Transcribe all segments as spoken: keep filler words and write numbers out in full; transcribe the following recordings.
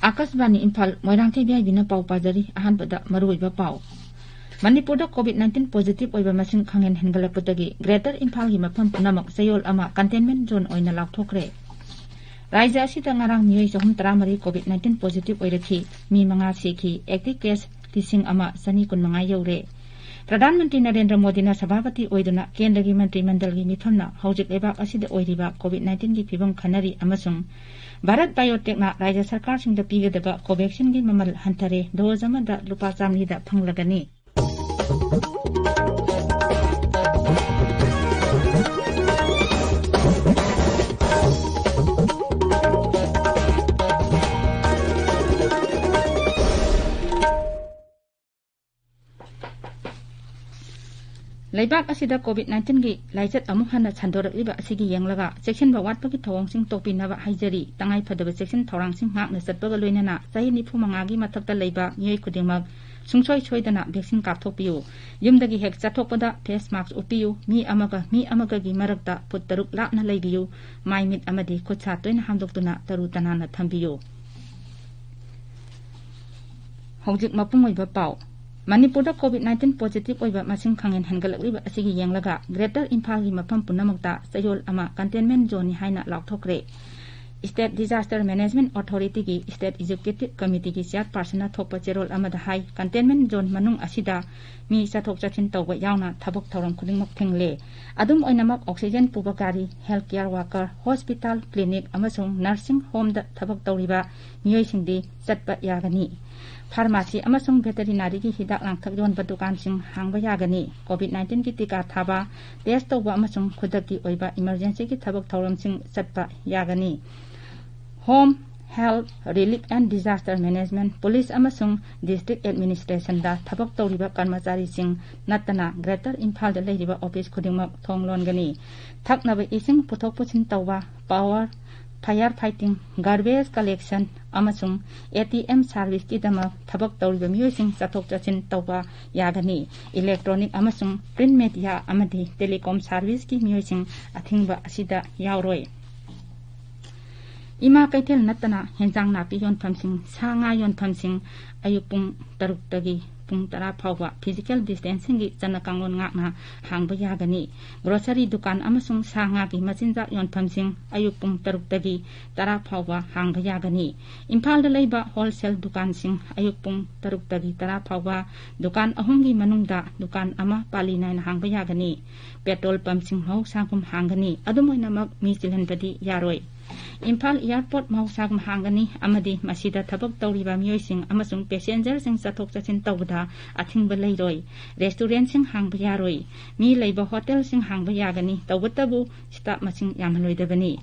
ꯑꯥꯀꯥꯁꯕꯥꯅꯤ Imphal, Moirangthem B ꯑꯥꯏ ꯕꯤꯅ ꯄꯥꯎ ꯄꯥꯖꯔꯤ꯫ ꯑꯍꯥꯟꯕꯗ ꯃꯔꯨꯑꯣꯏꯕ ꯄꯥꯎ꯫ ꯃꯅꯤꯄꯨꯔꯗ COVID nineteen positive ꯑꯣꯏꯕ ꯃꯁꯤꯡ ꯈꯪꯍꯦꯟ ꯍꯦꯟꯒꯠꯂꯛꯄꯗꯒꯤ Greater ꯏꯝꯐꯥꯜꯒꯤ ꯃꯐꯝ ꯄꯨꯝꯅꯃꯛ ꯆꯌꯣꯜ ꯑꯃ containment zone ꯑꯣꯏꯅ ꯂꯥꯎꯊꯣꯛꯈ꯭ꯔꯦ꯫ ꯔꯥꯖ꯭ꯌ ꯑꯁꯤꯗ ꯉꯔꯥꯡ ꯃꯤꯑꯣꯏ ꯆꯍꯨꯝ ꯇꯔꯥꯃꯔꯤ COVID nineteen positive ꯑꯣꯏꯔꯛꯈꯤ꯫ ꯃꯤ ꯃꯉꯥ ꯁꯤꯈꯤ꯫ Active case ꯂꯤꯁꯤꯡ ꯑꯃ ꯆꯅꯤ ꯀꯨꯟꯃꯉꯥ ꯌꯧꯔꯦ꯫ ꯄ꯭ꯔꯙꯥꯟ ꯃꯟꯇ꯭ꯔꯤ ꯅꯔꯦꯟꯗ꯭ꯔ ꯃꯣꯗꯤꯅ ꯁꯚꯥꯄꯇꯤ ꯑꯣꯏꯗꯨꯅ ꯀꯦꯟꯗ꯭ꯔꯒꯤ ꯃꯟꯇ꯭ꯔꯤ ꯃꯟꯗꯜꯒꯤ ꯃꯤꯐꯝꯅ ꯍꯧꯖꯤꯛ ꯂꯩꯕꯥꯛ ꯑꯁꯤꯗ ꯑꯣꯏꯔꯤꯕ COVID nineteenꯒꯤ ꯐꯤꯕꯝ ꯈꯟꯅꯔꯤ ꯑꯃꯁꯨꯡ ꯚꯥꯔꯠ ꯕꯥꯏꯑꯣꯇꯦꯛꯅ ꯔꯥꯖ꯭ꯌ ꯁꯔꯀꯥꯔꯁꯤꯡꯗ ꯄꯤꯒꯗꯕ ꯀꯣꯚꯦꯛꯁꯤꯟꯒꯤ ꯃꯃꯜ ꯍꯟꯊꯔꯦ, ꯗꯣꯖ ꯑꯃꯗ ꯂꯨꯄꯥ ꯆꯥꯃꯔꯤꯗ ꯐꯪꯂꯒꯅꯤ꯫ ꯂꯩꯕꯥꯛ ꯑꯁꯤꯗ COVID nineteenꯒꯤ ꯂꯥꯏꯆꯠ ꯑꯃꯨꯛ ꯍꯟꯅ ꯁꯟꯗꯣꯔꯛꯂꯤꯕ ꯑꯁꯤꯒꯤ ꯌꯦꯡꯂꯒ ꯆꯦꯛꯁꯤꯟꯕ ꯋꯥꯠꯄꯒꯤ ꯊꯧꯑꯣꯡꯁꯤꯡ ꯇꯣꯛꯄꯤꯅꯕ ꯍꯥꯏꯖꯔꯤ꯫ ꯇꯉꯥꯏꯐꯗꯕ ꯆꯦꯛꯁꯤꯟ ꯊꯧꯔꯥꯡꯁꯤꯡ ꯉꯥꯛꯅ ꯆꯠꯄꯒ ꯂꯣꯏꯅꯅ ꯆꯍꯤ ꯅꯤꯐꯨ ꯃꯉꯥꯒꯤ ꯃꯊꯛꯇ ꯂꯩꯕ ꯃꯤꯑꯣꯏ ꯈꯨꯗꯤꯡꯃꯛ ꯁꯨꯡꯁꯣꯏ ꯁꯣꯏꯗꯅ vaccine ꯀꯥꯞꯊꯣꯛꯄꯤꯌꯨ꯫ ꯌꯨꯝꯗꯒꯤ ꯍꯦꯛ ꯆꯠꯊꯣꯛꯄꯗ face mask ꯎꯞꯄꯤꯌꯨ꯫ ꯃꯤ ꯑꯃꯒ ꯃꯤ ꯑꯃꯒꯒꯤ ꯃꯔꯛꯇ ꯐꯨꯠ ꯇꯔꯨꯛ ꯂꯥꯞꯅ ꯂꯩꯕꯤꯌꯨ꯫ ꯃꯥꯏ ꯃꯤꯠ ꯑꯃꯗꯤ ꯈꯨꯠ ꯁꯥ ꯇꯣꯏꯅ ꯍꯥꯝꯗꯣꯛꯇꯨꯅ ꯇꯔꯨ ꯇꯅꯥꯟꯅ ꯊꯝꯕꯤꯌꯨ꯫ ꯍꯧꯖꯤꯛ ꯃꯄꯨꯡ ꯑꯣꯏꯕ ꯄꯥꯎ꯫ ꯃꯅꯤꯄꯨꯔꯗ COVID nineteen positive ꯑꯣꯏꯕ ꯃꯁꯤꯡ ꯈꯪꯍꯦꯟ ꯍꯦꯟꯒꯠꯂꯛꯂꯤꯕ ꯑꯁꯤꯒꯤ ꯌꯦꯡꯂꯒ Greater ꯏꯝꯐꯥꯜꯒꯤ ꯃꯐꯝ ꯄꯨꯝꯅꯃꯛꯇ ꯆꯌꯣꯜ ꯑꯃ containment zoneꯅꯤ ꯍꯥꯏꯅ ꯂꯥꯎꯊꯣꯛꯈ꯭ꯔꯦ꯫ State Disaster Management Authorityꯒꯤ State Executive Committeeꯒꯤ chairpersonꯅ ꯊꯣꯛꯄ ꯆꯦꯔꯣꯜ ꯑꯃꯗ ꯍꯥꯏ, containment zone ꯃꯅꯨꯡ ꯑꯁꯤꯗ ꯃꯤ ꯆꯠꯊꯣꯛ ꯆꯠꯁꯤꯟ ꯇꯧꯕ ꯌꯥꯎꯅ ꯊꯕꯛ ꯊꯧꯔꯝ ꯈꯨꯗꯤꯡꯃꯛ ꯊꯤꯡꯂꯦ꯫ ꯑꯗꯨꯝ ꯑꯣꯏꯅꯃꯛ, oxygen ꯄꯨꯕ ꯒꯥꯔꯤ, health care worker, hospital, clinic ꯑꯃꯁꯨꯡ nursing homeꯗ ꯊꯕꯛ ꯇꯧꯔꯤꯕ ꯃꯤꯑꯣꯏꯁꯤꯡꯗꯤ ꯆꯠꯄ ꯌꯥꯒꯅꯤ꯫ Pharmacy ꯑꯃꯁꯨꯡ veterinaryꯒꯤ ꯍꯤꯗꯥꯛ ꯂꯥꯡꯊꯛ ꯌꯣꯟꯕ ꯗꯨꯀꯥꯟꯁꯤꯡ ꯍꯥꯡꯕ ꯌꯥꯒꯅꯤ꯫ COVID nineteenꯒꯤ ꯇꯤꯀꯥ ꯊꯥꯕ, test ꯇꯧꯕ ꯑꯃꯁꯨꯡ ꯈꯨꯗꯛꯀꯤ ꯑꯣꯏꯕ emergencyꯒꯤ ꯊꯕꯛ ꯊꯧꯔꯝꯁꯤꯡ ꯆꯠꯄ ꯌꯥꯒꯅꯤ꯫ Home, Health, Relief and Disaster Management, Police ꯑꯃꯁꯨꯡ District Administrationꯗ ꯊꯕꯛ ꯇꯧꯔꯤꯕ ꯀꯔꯃꯆꯥꯔꯤꯁꯤꯡ ꯅꯠꯇꯅ Greater ꯏꯝꯐꯥꯜꯗ ꯂꯩꯔꯤꯕ office ꯈꯨꯗꯤꯡꯃꯛ ꯊꯣꯡ ꯂꯣꯟꯒꯅꯤ꯫ ꯊꯛꯅꯕ ꯏꯁꯤꯡ ꯄꯨꯊꯣꯛ ꯄꯨꯁꯤꯟ ꯇꯧꯕ, power, fire fighting, garbage collection ꯑꯃꯁꯨꯡ ATM serviceꯀꯤꯗꯃꯛ ꯊꯕꯛ ꯇꯧꯔꯤꯕ ꯃꯤꯑꯣꯏꯁꯤꯡ ꯆꯠꯊꯣꯛ ꯆꯠꯁꯤꯟ ꯇꯧꯕ ꯌꯥꯒꯅꯤ꯫ Electronic ꯑꯃꯁꯨꯡ print media ꯑꯃꯗꯤ telecom serviceꯀꯤ ꯃꯤꯑꯣꯏꯁꯤꯡ ꯑꯊꯤꯡꯕ ꯑꯁꯤꯗ ꯌꯥꯎꯔꯣꯏ꯫ ꯏꯃꯥ ꯀꯩꯊꯦꯜ ꯅꯠꯇꯅ ꯍꯦꯟꯖꯥꯡ ꯅꯥꯄꯤ ꯌꯣꯟꯐꯝꯁꯤꯡ, ꯁꯥ ꯉꯥ ꯌꯣꯟꯐꯝꯁꯤꯡ ꯑꯌꯨꯛ ꯄꯨꯡ ꯇꯔꯨꯛꯇꯒꯤ ꯄꯨꯡ ꯇꯔꯥ ꯐꯥꯎꯕ physical distancingꯒꯤ ꯆꯠꯅ ꯀꯥꯡꯂꯣꯟ ꯉꯥꯛꯅ ꯍꯥꯡꯕ ꯌꯥꯒꯅꯤ꯫ Grocery ꯗꯨꯀꯥꯟ ꯑꯃꯁꯨꯡ ꯁꯥ ꯉꯥꯒꯤ ꯃꯆꯤꯟꯖꯥꯛ ꯌꯣꯟꯐꯝꯁꯤꯡ ꯑꯌꯨꯛ ꯄꯨꯡ ꯇꯔꯨꯛꯇꯒꯤ ꯇꯔꯥ ꯐꯥꯎꯕ ꯍꯥꯡꯕ ꯌꯥꯒꯅꯤ꯫ ꯏꯝꯐꯥꯜꯗ ꯂꯩꯕ wholesale ꯗꯨꯀꯥꯟꯁꯤꯡ ꯑꯌꯨꯛ ꯄꯨꯡ ꯇꯔꯨꯛꯇꯒꯤ ꯇꯔꯥ ꯐꯥꯎꯕ ꯗꯨꯀꯥꯟ ꯑꯍꯨꯝꯒꯤ ꯃꯅꯨꯡꯗ ꯗꯨꯀꯥꯟ ꯑꯃ ꯄꯥꯂꯤ ꯅꯥꯏꯅ ꯍꯥꯡꯕ ꯌꯥꯒꯅꯤ꯫ Petrol pumpꯁꯤꯡ ꯃꯍꯧꯁꯥꯒꯨꯝ ꯍꯥꯡꯒꯅꯤ꯫ ꯑꯗꯨꯝ ꯑꯣꯏꯅꯃꯛ ꯃꯤ ꯆꯤꯜꯍꯟꯕꯗꯤ ꯌꯥꯔꯣꯏ꯫ ꯏꯝꯐꯥꯜ airport ꯃꯍꯧꯁꯥꯒꯨꯝ ꯍꯥꯡꯒꯅꯤ ꯑꯃꯗꯤ ꯃꯁꯤꯗ ꯊꯕꯛ ꯇꯧꯔꯤꯕ ꯃꯤꯑꯣꯏꯁꯤꯡ ꯑꯃꯁꯨꯡ passengerꯁꯤꯡ ꯆꯠꯊꯣꯛ ꯆꯠꯁꯤꯟ ꯇꯧꯕꯗ ꯑꯊꯤꯡꯕ ꯂꯩꯔꯣꯏ꯫ Restaurantꯁꯤꯡ ꯍꯥꯡꯕ ꯌꯥꯔꯣꯏ꯫ ꯃꯤ ꯂꯩꯕ hotelꯁꯤꯡ ꯍꯥꯡꯕ ꯌꯥꯒꯅꯤ, ꯇꯧꯕꯇꯕꯨ staff ꯃꯁꯤꯡ ꯌꯥꯝꯍꯜꯂꯣꯏꯗꯕꯅꯤ꯫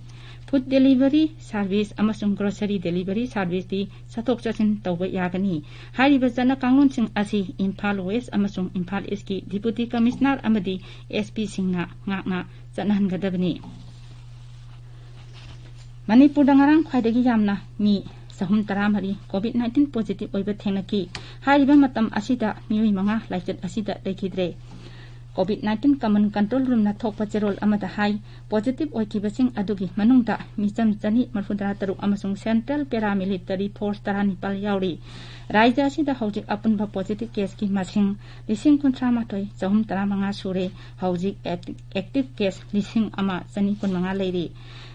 Food delivery service ꯑꯃꯁꯨꯡ grocery delivery serviceꯇꯤ ꯆꯠꯊꯣꯛ ꯆꯠꯁꯤꯟ ꯇꯧꯕ ꯌꯥꯒꯅꯤ꯫ ꯍꯥꯏꯔꯤꯕ ꯆꯠꯅ ꯀꯥꯡꯂꯣꯟꯁꯤꯡ ꯑꯁꯤ ꯏꯝꯐꯥꯜ West ꯑꯃꯁꯨꯡ ꯏꯝꯐꯥꯜ Eastꯀꯤ Deputy Commissioner ꯑꯃꯗꯤ SPꯁꯤꯡꯅ ꯉꯥꯛꯅ ꯆꯠꯅꯍꯟꯒꯗꯕꯅꯤ꯫ ꯃꯅꯤꯄꯨꯔꯗ ꯉꯔꯥꯡ ꯈ꯭ꯋꯥꯏꯗꯒꯤ ꯌꯥꯝꯅ ꯃꯤ ꯆꯍꯨꯝ ꯇꯔꯥꯃꯔꯤ COVID nineteen positive ꯑꯣꯏꯕ ꯊꯦꯡꯅꯈꯤ꯫ ꯍꯥꯏꯔꯤꯕ ꯃꯇꯝ ꯑꯁꯤꯗ ꯃꯤꯑꯣꯏ ꯃꯉꯥ ꯂꯥꯏꯆꯠ ꯑꯁꯤꯗ ꯂꯩꯈꯤꯗ꯭ꯔꯦ꯫ COVID nineteen Command Control Roomꯅ ꯊꯣꯛꯄ ꯆꯦꯔꯣꯜ ꯑꯃꯗ ꯍꯥꯏ, positive ꯑꯣꯏꯈꯤꯕꯁꯤꯡ ꯑꯗꯨꯒꯤ ꯃꯅꯨꯡꯗ ꯃꯤꯆꯝ ꯆꯅꯤ ꯃꯔꯤꯐꯨꯇꯔꯥ ꯇꯔꯨꯛ ꯑꯃꯁꯨꯡ Central Paramilitary Force ꯇꯔꯥꯅꯤꯄꯥꯜ ꯌꯥꯎꯔꯤ꯫ ꯔꯥꯖ꯭ꯌ ꯑꯁꯤꯗ ꯍꯧꯖꯤꯛ ꯑꯄꯨꯟꯕ positive caseꯀꯤ ꯃꯁꯤꯡ ꯂꯤꯁꯤꯡ ꯀꯨꯟꯊ꯭ꯔꯥ ꯃꯥꯊꯣꯏ ꯆꯍꯨꯝ ꯇꯔꯥ ꯃꯉꯥ ꯁꯨꯔꯦ꯫ ꯍꯧꯖꯤꯛ active case ꯂꯤꯁꯤꯡ ꯑꯃ ꯆꯅꯤ ꯀꯨꯟꯃꯉꯥ ꯂꯩꯔꯤ꯫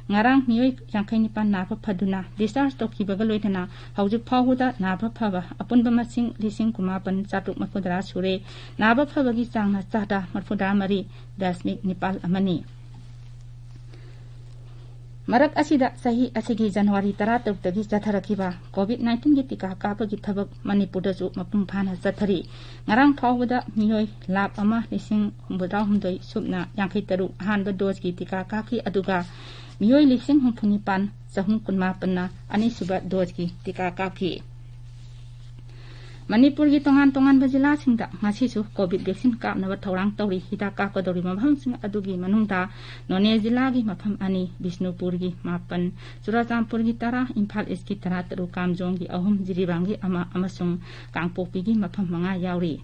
ꯉꯔꯥꯡ ꯃꯤꯑꯣꯏ ꯌꯥꯡꯈꯩ ꯅꯤꯄꯥꯟ ꯅꯥꯕ ꯐꯗꯨꯅ discharge ꯇꯧꯈꯤꯕꯒ ꯂꯣꯏꯅꯅ ꯍꯧꯖꯤꯛ ꯐꯥꯎꯕꯗ ꯅꯥꯕ ꯐꯕ ꯑꯄꯨꯟꯕ ꯃꯁꯤꯡ ꯂꯤꯁꯤꯡ ꯀꯨꯟꯃꯥꯄꯟ ꯆꯥꯇ꯭ꯔꯨꯛ ꯃꯔꯤꯐꯨꯇꯔꯥ ꯁꯨꯔꯦ꯫ ꯅꯥꯕ ꯐꯕꯒꯤ ꯆꯥꯡꯅ ꯆꯥꯗ ꯃꯔꯤꯐꯨꯇꯔꯥ ꯃꯔꯤ ꯗꯁꯃꯤꯛ ꯅꯤꯄꯥꯜ ꯑꯃꯅꯤ꯫ ꯃꯔꯛ ꯑꯁꯤꯗ ꯆꯍꯤ ꯑꯁꯤꯒꯤ ꯖꯅꯋꯥꯔꯤ ꯇꯔꯥꯇꯔꯨꯛꯇꯒꯤ ꯆꯠꯊꯔꯛꯈꯤꯕ COVID nineteenꯒꯤ ꯇꯤꯀꯥ ꯀꯥꯞꯄꯒꯤ ꯊꯕꯛ ꯃꯅꯤꯄꯨꯔꯗꯁꯨ ꯃꯄꯨꯡ ꯐꯥꯅ ꯆꯠꯊꯔꯤ꯫ ꯉꯔꯥꯡ ꯐꯥꯎꯕꯗ ꯃꯤꯑꯣꯏ ꯂꯥꯈ ꯑꯃ ꯂꯤꯁꯤꯡ ꯍꯨꯝꯐꯨꯇꯔꯥꯍꯨꯝꯗꯣꯏ ꯁꯨꯞꯅ ꯌꯥꯡꯈꯩ ꯇꯔꯨꯛ ꯑꯍꯥꯟꯕ doseꯀꯤ ꯇꯤꯀꯥ ꯀꯥꯞꯈꯤ, ꯑꯗꯨꯒ ꯃꯤꯑꯣꯏ ꯂꯤꯁꯤꯡ ꯍꯨꯝꯐꯨ ꯅꯤꯄꯥꯟ ꯆꯍꯨꯝ ꯀꯨꯟꯃꯥꯄꯟꯅ ꯑꯅꯤꯁꯨꯕ doseꯀꯤ ꯇꯤꯀꯥ ꯀꯥꯞꯈꯤ꯫ ꯃꯅꯤꯄꯨꯔꯒꯤ ꯇꯣꯉꯥꯟ ꯇꯣꯉꯥꯟꯕ ꯖꯤꯂꯥꯁꯤꯡꯗ ꯉꯁꯤꯁꯨ ꯀꯣꯚꯤꯗ ꯚꯦꯛꯁꯤꯟ ꯀꯥꯞꯅꯕ ꯊꯧꯔꯥꯡ ꯇꯧꯔꯤ꯫ ꯍꯤꯗꯥꯛ ꯀꯥꯞꯀꯗꯧꯔꯤꯕ ꯃꯐꯝꯁꯤꯡ ꯑꯗꯨꯒꯤ ꯃꯅꯨꯡꯗ ꯅꯣꯅꯦ ꯖꯤꯂꯥꯒꯤ ꯃꯐꯝ ꯑꯅꯤ, ꯕꯤꯁꯅꯨꯄꯨꯔꯒꯤ ꯃꯥꯄꯟ, ꯆꯨꯔꯥꯆꯥꯟꯄꯨꯔꯒꯤ ꯇꯔꯥ, ꯏꯝꯐꯥꯜ ꯏꯁꯀꯤ ꯇꯔꯥ ꯇꯔꯨꯛ, ꯀꯥꯝꯖꯣꯡꯒꯤ ꯑꯍꯨꯝ, ꯖꯤꯔꯤꯕꯥꯝꯒꯤ ꯑꯃ ꯑꯃꯁꯨꯡ ꯀꯥꯡꯄꯣꯛꯄꯤꯒꯤ ꯃꯐꯝ ꯃꯉꯥ ꯌꯥꯎꯔꯤ꯫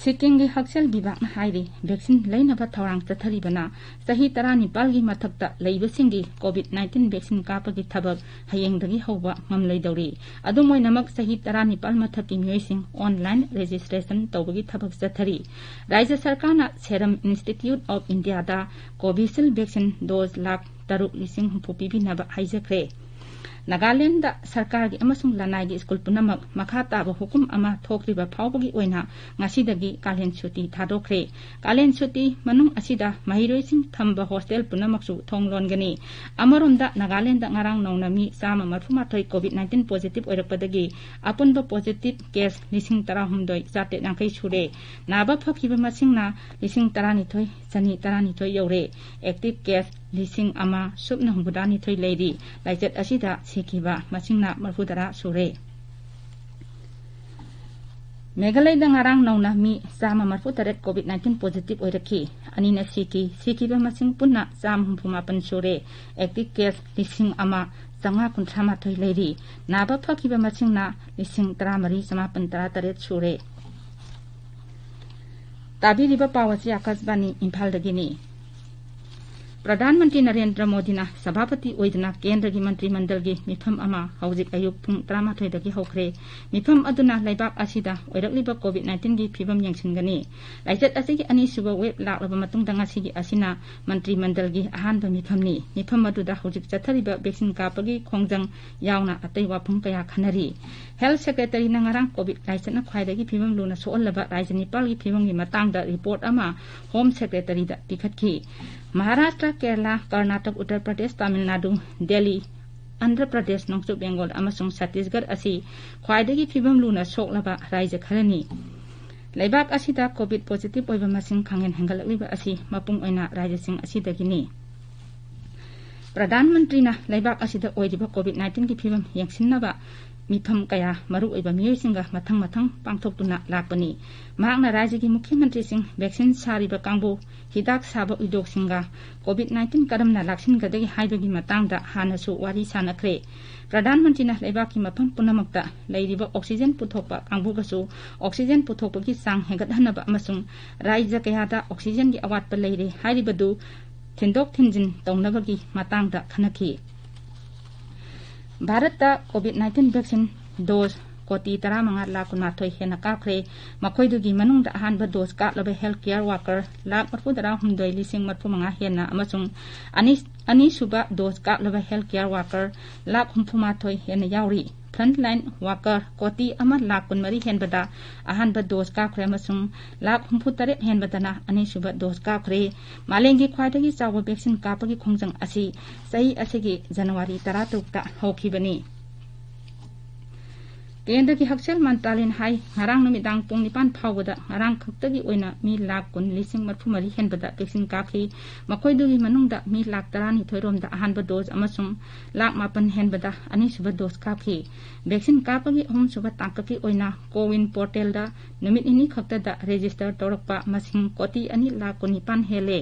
ꯁꯤꯛꯀꯤꯝꯒꯤ ꯍꯛꯁꯦꯜ ꯕꯤꯚꯥꯒꯅ ꯍꯥꯏꯔꯤ, ꯚꯦꯛꯁꯤꯟ ꯂꯩꯅꯕ ꯊꯧꯔꯥꯡ ꯆꯠꯊꯔꯤꯕꯅ ꯆꯍꯤ ꯇꯔꯥꯅꯤꯄꯥꯜꯒꯤ ꯃꯊꯛꯇ ꯂꯩꯕꯁꯤꯡꯒꯤ ꯀꯣꯚꯤꯗ ꯅꯥꯏꯟꯇꯤꯟ ꯚꯦꯛꯁꯤꯟ ꯀꯥꯞꯄꯒꯤ ꯊꯕꯛ ꯍꯌꯦꯡꯗꯒꯤ ꯍꯧꯕ ꯉꯝꯂꯣꯏꯗꯧꯔꯤ꯫ ꯑꯗꯨꯝ ꯑꯣꯏꯅꯃꯛ, ꯆꯍꯤ ꯇꯔꯥꯅꯤꯄꯥꯜ ꯃꯊꯛꯀꯤ ꯃꯤꯑꯣꯏꯁꯤꯡ ꯑꯣꯟꯂꯥꯏꯟ ꯔꯦꯖꯤꯁꯇ꯭ꯔꯦꯁꯟ ꯇꯧꯕꯒꯤ ꯊꯕꯛ ꯆꯠꯊꯔꯤ꯫ ꯔꯥꯖ꯭ꯌ ꯁꯔꯀꯥꯔꯅ Serum Institute of India the Covishield vaccine dose lakh ꯇꯔꯨꯛ ꯂꯤꯁꯤꯡ ꯍꯨꯝꯐꯨ ꯄꯤꯕꯤꯅꯕ ꯍꯥꯏꯖꯈ꯭ꯔꯦ꯫ ꯅꯥꯒꯥꯂꯦꯟꯗ ꯁꯔꯀꯥꯔꯒꯤ ꯑꯃꯁꯨꯡ ꯂꯅꯥꯏꯒꯤ ꯁ꯭ꯀꯨꯜ ꯄꯨꯝꯅꯃꯛ ꯃꯈꯥ ꯇꯥꯕ ꯍꯨꯀꯨꯝ ꯑꯃ ꯊꯣꯛꯇ꯭ꯔꯤꯕ ꯐꯥꯎꯕꯒꯤ ꯑꯣꯏꯅ ꯉꯁꯤꯗꯒꯤ ꯀꯥꯂꯦꯟ ꯁꯨꯇꯤ ꯊꯥꯗꯣꯛꯈ꯭ꯔꯦ꯫ ꯀꯥꯂꯦꯟ ꯁꯨꯇꯤ ꯃꯅꯨꯡ ꯑꯁꯤꯗ ꯃꯍꯩꯔꯣꯏꯁꯤꯡ ꯊꯝꯕ ꯍꯣꯁꯇꯦꯜ ꯄꯨꯝꯅꯃꯛꯁꯨ ꯊꯣꯡ ꯂꯣꯟꯒꯅꯤ꯫ ꯑꯃꯔꯣꯝꯗ, ꯅꯥꯒꯥꯂꯦꯟꯗ ꯉꯔꯥꯡ ꯅꯧꯅ ꯃꯤ ꯆꯥꯝꯃ ꯃꯔꯤꯐꯨ ꯃꯥꯊꯣꯏ ꯀꯣꯚꯤꯗ ꯅꯥꯏꯟꯇꯤꯟ ꯄꯣꯖꯤꯇꯤꯚ ꯑꯣꯏꯔꯛꯄꯗꯒꯤ ꯑꯄꯨꯟꯕ ꯄꯣꯖꯤꯇꯤꯚ ꯀꯦꯁ ꯂꯤꯁꯤꯡ ꯇꯔꯥꯍꯨꯝꯗꯣꯏ ꯆꯥꯇ꯭ꯔꯦꯠ ꯌꯥꯡꯈꯩ ꯁꯨꯔꯦ꯫ ꯅꯥꯕ ꯐꯈꯤꯕ ꯃꯁꯤꯡꯅ ꯂꯤꯁꯤꯡ ꯇꯔꯥꯅꯤꯊꯣꯏ ꯆꯅꯤ ꯇꯔꯥꯅꯤꯊꯣꯏ ꯌꯧꯔꯦ꯫ ꯑꯦꯛꯇꯤꯚ ꯀꯦꯁ ꯂꯤꯁꯤꯡ ꯑꯃ ꯁꯨꯞꯅ ꯍꯨꯝꯐꯨꯇꯔꯥꯅꯤꯊꯣꯏ ꯂꯩꯔꯤ꯫ ꯂꯥꯏꯆꯠ ꯑꯁꯤꯗ ꯁꯤꯈꯤꯕ ꯃꯁꯤꯡꯅ ꯃꯔꯤꯐꯨꯇꯔꯥ ꯁꯨꯔꯦ꯫ ꯃꯦꯘꯥꯂꯌꯗ ꯉꯔꯥꯡ ꯅꯧꯅ ꯃꯤ ꯆꯥꯝꯃ ꯃꯔꯤꯐꯨꯇꯔꯦꯠ ꯀꯣꯚꯤꯗ ꯅꯥꯏꯟꯇꯤꯟ ꯄꯣꯖꯤꯇꯤꯚ ꯑꯣꯏꯔꯛꯈꯤ꯫ ꯑꯅꯤꯅ ꯁꯤꯈꯤ꯫ ꯁꯤꯈꯤꯕ ꯃꯁꯤꯡ ꯄꯨꯟꯅ ꯆꯥꯝꯃ ꯍꯨꯝꯐꯨ ꯃꯥꯄꯟ ꯁꯨꯔꯦ꯫ ꯑꯦꯛꯇꯤꯚ ꯀꯦꯁ ꯂꯤꯁꯤꯡ ꯑꯃ ꯆꯥꯝꯃꯉꯥ ꯀꯨꯟꯊ꯭ꯔꯥ ꯃꯥꯊꯣꯏ ꯂꯩꯔꯤ꯫ ꯅꯥꯕ ꯐꯈꯤꯕ ꯃꯁꯤꯡꯅ ꯂꯤꯁꯤꯡ ꯇꯔꯥꯃꯔꯤ ꯆꯃꯥꯄꯟ ꯇꯔꯥꯇꯔꯦꯠ ꯁꯨꯔꯦ꯫ ꯇꯥꯕꯤꯔꯤꯕ ꯄꯥꯎ ꯑꯁꯤ ꯑꯥꯀꯥꯁꯕꯥꯅꯤ ꯏꯝꯐꯥꯜꯗꯒꯤꯅꯤ꯫ ꯄ꯭ꯔꯙꯥꯟ ꯃꯟꯇ꯭ꯔꯤ ꯅꯔꯦꯟꯗ꯭ꯔ ꯃꯣꯗꯤꯅ ꯁꯚꯥꯄꯇꯤ ꯑꯣꯏꯗꯨꯅ ꯀꯦꯟꯗ꯭ꯔꯒꯤ ꯃꯟꯇ꯭ꯔꯤ ꯃꯟꯗꯜꯒꯤ ꯃꯤꯐꯝ ꯑꯃ ꯍꯧꯖꯤꯛ ꯑꯌꯨꯛ ꯄꯨꯡ ꯇꯔꯥꯃꯥꯊꯣꯏꯗꯒꯤ ꯍꯧꯈ꯭ꯔꯦ꯫ ꯃꯤꯐꯝ ꯑꯗꯨꯅ ꯂꯩꯕꯥꯛ ꯑꯁꯤꯗ ꯑꯣꯏꯔꯛꯂꯤꯕ ꯀꯣꯚꯤꯗ ꯅꯥꯏꯟꯇꯤꯟꯒꯤ ꯐꯤꯕꯝ ꯌꯦꯡꯁꯤꯟꯒꯅꯤ꯫ ꯂꯥꯏꯆꯠ ꯑꯁꯤꯒꯤ ꯑꯅꯤꯁꯨꯕ ꯋꯦꯕ ꯂꯥꯛꯂꯕ ꯃꯇꯨꯡꯗ ꯉꯁꯤꯒꯤ ꯑꯁꯤꯅ ꯃꯟꯇ꯭ꯔꯤ ꯃꯟꯗꯜꯒꯤ ꯑꯍꯥꯟꯕ ꯃꯤꯐꯝꯅꯤ꯫ ꯃꯤꯐꯝ ꯑꯗꯨꯗ ꯍꯧꯖꯤꯛ ꯆꯠꯊꯔꯤꯕ ꯚꯦꯛꯁꯤꯟ ꯀꯥꯞꯄꯒꯤ ꯈꯣꯡꯖꯪ ꯌꯥꯎꯅ ꯑꯇꯩ ꯋꯥꯐꯝ ꯀꯌꯥ ꯈꯟꯅꯔꯤ꯫ ꯍꯦꯜꯊ ꯁꯦꯀ꯭ꯔꯦꯇꯔꯤꯅ ꯉꯔꯥꯡ ꯀꯣꯚꯤꯗ ꯂꯥꯏꯆꯠꯅ ꯈ꯭ꯋꯥꯏꯗꯒꯤ ꯐꯤꯕꯝ ꯂꯨꯅ ꯁꯣꯛꯍꯜꯂꯕ ꯔꯥꯖ꯭ꯌ ꯅꯤꯄꯥꯜꯒꯤ ꯐꯤꯕꯝꯒꯤ ꯃꯇꯥꯡꯗ ꯔꯤꯄꯣꯔꯠ ꯑꯃ ꯍꯣꯝ ꯁꯦꯀ꯭ꯔꯦꯇꯔꯤꯗ ꯄꯤꯈꯠꯈꯤ꯫ ꯃꯍꯥꯔꯥꯁꯇ꯭ꯔ, ꯀꯦꯔꯂꯥ, ꯀꯔꯅꯥꯇꯛ, ꯎꯠꯇꯔ ꯄ꯭ꯔꯗꯦꯁ, ꯇꯥꯃꯤꯜ ꯅꯥꯗꯨ, ꯗꯦꯜꯂꯤ, ꯑꯟꯙ꯭ꯔ ꯄ꯭ꯔꯗꯦꯁ, ꯅꯣꯡꯆꯨꯞ ꯕꯦꯡꯒꯣꯜ ꯑꯃꯁꯨꯡ ꯁꯠꯇꯤꯁꯒꯔ ꯑꯁꯤ ꯈ꯭ꯋꯥꯏꯗꯒꯤ ꯐꯤꯕꯝ ꯂꯨꯅ ꯁꯣꯛꯂꯕ ꯔꯥꯖ꯭ꯌ ꯈꯔꯅꯤ꯫ ꯂꯩꯕꯥꯛ ꯑꯁꯤꯗ ꯀꯣꯚꯤꯗ ꯄꯣꯖꯤꯇꯤꯚ ꯑꯣꯏꯕ ꯃꯁꯤꯡ ꯈꯪꯍꯦꯟ ꯍꯦꯟꯒꯠꯂꯛꯂꯤꯕ ꯑꯁꯤ ꯃꯄꯨꯡ ꯑꯣꯏꯅ ꯔꯥꯖ꯭ꯌꯁꯤꯡ ꯑꯁꯤꯗꯒꯤꯅꯤ꯫ ꯄ꯭ꯔꯙꯥꯟ ꯃꯟꯇ꯭ꯔꯤꯅ ꯂꯩꯕꯥꯛ ꯑꯁꯤꯗ ꯑꯣꯏꯔꯤꯕ ꯀꯣꯚꯤꯗ ꯅꯥꯏꯟꯇꯤꯟꯒꯤ ꯐꯤꯕꯝ ꯌꯦꯡꯁꯤꯟꯅꯕ ꯃꯤꯐꯝ ꯀꯌꯥ ꯃꯔꯨꯑꯣꯏꯕ ꯃꯤꯑꯣꯏꯁꯤꯡꯒ ꯃꯊꯪ ꯃꯊꯪ ꯄꯥꯡꯊꯣꯛꯇꯨꯅ ꯂꯥꯛꯄꯅꯤ꯫ ꯃꯍꯥꯛꯅ ꯔꯥꯖ꯭ꯌꯒꯤ ꯃꯨꯈ꯭ꯌ ꯃꯟꯇ꯭ꯔꯤꯁꯤꯡ, ꯚꯦꯛꯁꯤꯟ ꯁꯥꯔꯤꯕ ꯀꯥꯡꯕꯨ, ꯍꯤꯗꯥꯛ ꯁꯥꯕ ꯎꯗ꯭ꯌꯣꯒꯁꯤꯡꯒ COVID nineteen ꯀꯔꯝꯅ ꯂꯥꯛꯁꯤꯟꯒꯗꯒꯦ ꯍꯥꯏꯕꯒꯤ ꯃꯇꯥꯡꯗ ꯍꯥꯟꯅꯁꯨ ꯋꯥꯔꯤ ꯁꯥꯅꯈ꯭ꯔꯦ꯫ ꯄ꯭ꯔꯙꯥꯟ ꯃꯟꯇ꯭ꯔꯤꯅ ꯂꯩꯕꯥꯛꯀꯤ ꯃꯐꯝ ꯄꯨꯝꯅꯃꯛꯇ ꯂꯩꯔꯤꯕ oxygen ꯄꯨꯊꯣꯛꯄ ꯀꯥꯡꯕꯨꯒꯁꯨ oxygen ꯄꯨꯊꯣꯛꯄꯒꯤ ꯆꯥꯡ ꯍꯦꯟꯒꯠꯍꯟꯅꯕ ꯑꯃꯁꯨꯡ ꯔꯥꯖ꯭ꯌ ꯀꯌꯥꯗ oxygenꯒꯤ ꯑꯋꯥꯠꯄ ꯂꯩꯔꯦ ꯍꯥꯏꯔꯤꯕꯗꯨ ꯊꯤꯟꯗꯣꯛ ꯊꯤꯟꯖꯤꯟ ꯇꯧꯅꯕꯒꯤ ꯃꯇꯥꯡꯗ ꯈꯟꯅꯈꯤ꯫ ꯚꯥꯔꯠꯇ COVID nineteen vaccine dose ꯀꯣꯇꯤ ꯇꯔꯥꯃꯉꯥ ꯂꯥꯈ ꯀꯨꯟꯃꯥꯊꯣꯏ ꯍꯦꯟꯅ ꯀꯥꯞꯈ꯭ꯔꯦ꯫ ꯃꯈꯣꯏꯗꯨꯒꯤ ꯃꯅꯨꯡꯗ ꯑꯍꯥꯟꯕ dose ꯀꯥꯞꯂꯕ health care worker lakh ꯃꯔꯤꯐꯨꯇꯔꯥꯍꯨꯝꯗꯣꯏ ꯂꯤꯁꯤꯡ ꯃꯔꯤꯐꯨꯃꯉꯥ ꯍꯦꯟꯅ ꯑꯃꯁꯨꯡ ꯑꯅꯤ, ꯑꯅꯤꯁꯨꯕ dose ꯀꯥꯞꯂꯕ health care worker lakh ꯍꯨꯝꯐꯨꯃꯥꯊꯣꯏ ꯍꯦꯟꯅ ꯌꯥꯎꯔꯤ꯫ Frontline worker ꯀꯣꯇꯤ ꯑꯃ ꯂꯥꯈ ꯀꯨꯟꯃꯔꯤ ꯍꯦꯟꯕꯗ ꯑꯍꯥꯟꯕ dose ꯀꯥꯞꯈ꯭ꯔꯦ ꯑꯃꯁꯨꯡ ꯂꯥꯈ ꯍꯨꯝꯐꯨꯇꯔꯦꯠ ꯍꯦꯟꯕꯗꯅ ꯑꯅꯤꯁꯨꯕ dose ꯀꯥꯞꯈ꯭ꯔꯦ꯫ ꯃꯥꯂꯦꯝꯒꯤ ꯈ꯭ꯋꯥꯏꯗꯒꯤ ꯆꯥꯎꯕ vaccine ꯀꯥꯞꯄꯒꯤ ꯈꯣꯡꯖꯪ ꯑꯁꯤ ꯆꯍꯤ ꯑꯁꯤꯒꯤ January ꯇꯔꯥꯇꯔꯨꯛꯇ ꯍꯧꯈꯤꯕꯅꯤ꯫ ꯀꯦꯟꯗ꯭ꯔꯒꯤ ꯍꯛꯁꯦꯜ ꯃꯟꯇ꯭ꯔꯥꯂꯌꯅ ꯍꯥꯏ, ꯉꯔꯥꯡ ꯅꯨꯃꯤꯗꯥꯡ ꯄꯨꯡ ꯅꯤꯄꯥꯟ ꯐꯥꯎꯕꯗ ꯉꯔꯥꯡ ꯈꯛꯇꯒꯤ ꯑꯣꯏꯅ ꯃꯤ ꯂꯥꯈ ꯀꯨꯟ ꯂꯤꯁꯤꯡ ꯃꯔꯤꯐꯨ ꯃꯔꯤ ꯍꯦꯟꯕꯗ vaccine ꯀꯥꯞꯈꯤ꯫ ꯃꯈꯣꯏꯗꯨꯒꯤ ꯃꯅꯨꯡꯗ ꯃꯤ ꯂꯥꯈ ꯇꯔꯥꯅꯤꯊꯣꯏ ꯔꯣꯝꯗ ꯑꯍꯥꯟꯕ dose ꯑꯃꯁꯨꯡ ꯂꯥꯈ ꯃꯥꯄꯟ ꯍꯦꯟꯕꯗ ꯑꯅꯤꯁꯨꯕ dose ꯀꯥꯞꯈꯤ꯫ Vaccine ꯀꯥꯞꯄꯒꯤ ꯑꯍꯨꯝꯁꯨꯕ ꯇꯥꯡꯀꯛꯀꯤ ꯑꯣꯏꯅ CoWIN portalꯗ ꯅꯨꯃꯤꯠ ꯅꯤꯅꯤ ꯈꯛꯇꯗ register ꯇꯧꯔꯛꯄ ꯃꯁꯤꯡ ꯀꯣꯇꯤ ꯑꯅꯤ ꯂꯥꯈ ꯀꯨꯟꯅꯤꯄꯥꯟ ꯍꯦꯜꯂꯦ꯫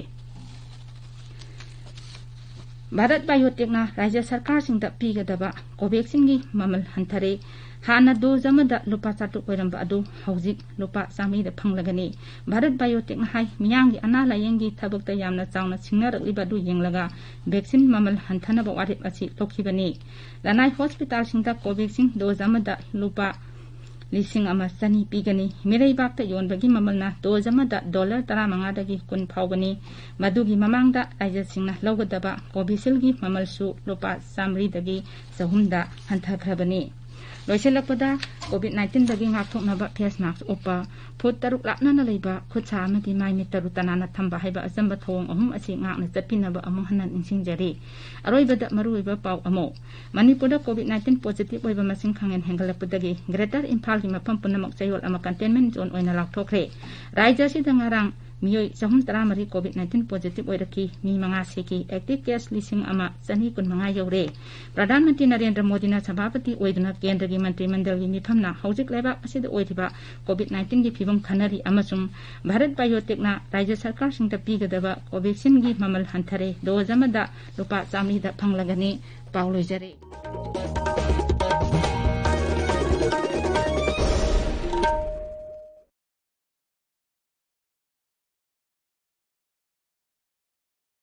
ꯚꯥꯔꯠ ꯕꯥꯏꯑꯣꯇꯦꯛꯅ ꯔꯥꯖ꯭ꯌ ꯁꯔꯀꯥꯔꯁꯤꯡꯗ ꯄꯤꯒꯗꯕ ꯀꯣꯚꯦꯛꯁꯤꯟꯒꯤ ꯃꯃꯜ ꯍꯟꯊꯔꯦ꯫ ꯍꯥꯟꯅ dose ꯑꯃꯗ ꯂꯨꯄꯥ ꯆꯥꯇ꯭ꯔꯨꯛ ꯑꯣꯏꯔꯝꯕ ꯑꯗꯨ ꯍꯧꯖꯤꯛ ꯂꯨꯄꯥ ꯆꯥꯃꯔꯤꯗ ꯐꯪꯂꯒꯅꯤ꯫ ꯚꯥꯔꯠ ꯕꯥꯏꯑꯣꯇꯦꯛꯅ ꯍꯥꯏ, ꯃꯤꯌꯥꯝꯒꯤ ꯑꯅꯥ ꯂꯥꯌꯦꯡꯒꯤ ꯊꯕꯛꯇ ꯌꯥꯝꯅ ꯆꯥꯎꯅ ꯁꯤꯡꯅꯔꯛꯂꯤꯕ ꯑꯗꯨ ꯌꯦꯡꯂꯒ vaccine ꯃꯃꯜ ꯍꯟꯊꯅꯕ ꯋꯥꯔꯦꯞ ꯑꯁꯤ ꯂꯧꯈꯤꯕꯅꯤ꯫ ꯂꯅꯥꯏ ꯍꯣꯁꯄꯤꯇꯥꯜꯁꯤꯡꯗ ꯀꯣꯚꯦꯛꯁꯤꯟ dose ꯑꯃꯗ ꯂꯨꯄꯥ ꯂꯤꯁꯤꯡ ꯑꯃ ꯆꯅꯤ ꯄꯤꯒꯅꯤ꯫ ꯃꯤꯔꯩꯕꯥꯛꯇ ꯌꯣꯟꯕꯒꯤ ꯃꯃꯜꯅ dose ꯑꯃꯗ dollar ꯇꯔꯥꯃꯉꯥꯗꯒꯤ ꯀꯨꯟ ꯐꯥꯎꯕꯅꯤ꯫ ꯃꯗꯨꯒꯤ ꯃꯃꯥꯡꯗ ꯔꯥꯖ꯭ꯌꯁꯤꯡꯅ ꯂꯧꯒꯗꯕ ꯀꯣꯚꯤꯁꯤꯜꯒꯤ ꯃꯃꯜꯁꯨ ꯂꯨꯄꯥ ꯆꯥꯃꯔꯤꯗꯒꯤ ꯆꯍꯨꯝꯗ ꯍꯟꯊꯈ꯭ꯔꯕꯅꯤ꯫ ꯂꯣꯏꯁꯤꯜꯂꯛꯄꯗ, COVID nineteenꯗꯒꯤ ꯉꯥꯛꯊꯣꯛꯅꯕ face mask ꯎꯞꯄ, ꯐꯨꯠ ꯇꯔꯨꯛ ꯂꯥꯞꯅꯅ ꯂꯩꯕ, ꯈꯨꯠ ꯁꯥ ꯑꯃꯗꯤ ꯃꯥꯏ ꯃꯤꯠ ꯇꯔꯨ ꯇꯅꯥꯟꯅ ꯊꯝꯕ ꯍꯥꯏꯕ ꯑꯆꯝꯕ ꯊꯧꯑꯣꯡ ꯑꯍꯨꯝ ꯑꯁꯤ ꯉꯥꯛꯅ ꯆꯠꯄꯤꯅꯕ ꯑꯃꯨꯛ ꯍꯟꯅ ꯅꯤꯡꯁꯤꯡꯖꯔꯤ꯫ ꯑꯔꯣꯏꯕꯗ ꯃꯔꯨꯑꯣꯏꯕ ꯄꯥꯎ ꯑꯃꯨꯛ꯫ ꯃꯅꯤꯄꯨꯔꯗ COVID nineteen positive ꯑꯣꯏꯕ ꯃꯁꯤꯡ ꯈꯪꯍꯦꯟ ꯍꯦꯟꯒꯠꯂꯛꯄꯗꯒꯤ Greater ꯏꯝꯐꯥꯜꯒꯤ ꯃꯐꯝ ꯄꯨꯝꯅꯃꯛ ꯆꯌꯣꯜ ꯑꯃ containment zone ꯑꯣꯏꯅ ꯂꯥꯎꯊꯣꯛꯈ꯭ꯔꯦ꯫ ꯔꯥꯖ꯭ꯌ ꯑꯁꯤꯗ ꯉꯔꯥꯡ ꯃꯤꯑꯣꯏ ꯆꯍꯨꯝ ꯇꯔꯥꯃꯔꯤ COVID nineteen positive ꯑꯣꯏꯔꯛꯈꯤ꯫ ꯃꯤ ꯃꯉꯥ ꯁꯤꯈꯤ꯫ Active case ꯂꯤꯁꯤꯡ ꯑꯃ ꯆꯅꯤ ꯀꯨꯟꯃꯉꯥ ꯌꯧꯔꯦ꯫ ꯄ꯭ꯔꯙꯥꯟ ꯃꯟꯇ꯭ꯔꯤ ꯅꯔꯦꯟꯗ꯭ꯔ ꯃꯣꯗꯤꯅ ꯁꯚꯥꯄꯇꯤ ꯑꯣꯏꯗꯨꯅ ꯀꯦꯟꯗ꯭ꯔꯒꯤ ꯃꯟꯇ꯭ꯔꯤ ꯃꯟꯗꯜꯒꯤ ꯃꯤꯐꯝꯅ ꯍꯧꯖꯤꯛ ꯂꯩꯕꯥꯛ ꯑꯁꯤꯗ ꯑꯣꯏꯔꯤꯕ COVID nineteenꯒꯤ ꯐꯤꯕꯝ ꯈꯟꯅꯔꯤ ꯑꯃꯁꯨꯡ ꯚꯥꯔꯠ ꯕꯥꯏꯑꯣꯇꯦꯛꯅ ꯔꯥꯖ꯭ꯌ ꯁꯔꯀꯥꯔꯁꯤꯡꯗ ꯄꯤꯒꯗꯕ Covaxinꯒꯤ ꯃꯃꯜ ꯍꯟꯊꯔꯦ꯫ Dose ꯑꯃꯗ ꯂꯨꯄꯥ ꯆꯥꯃꯔꯤꯗ ꯐꯪꯂꯒꯅꯤ꯫ ꯄꯥꯎ ꯂꯣꯏꯖꯔꯦ꯫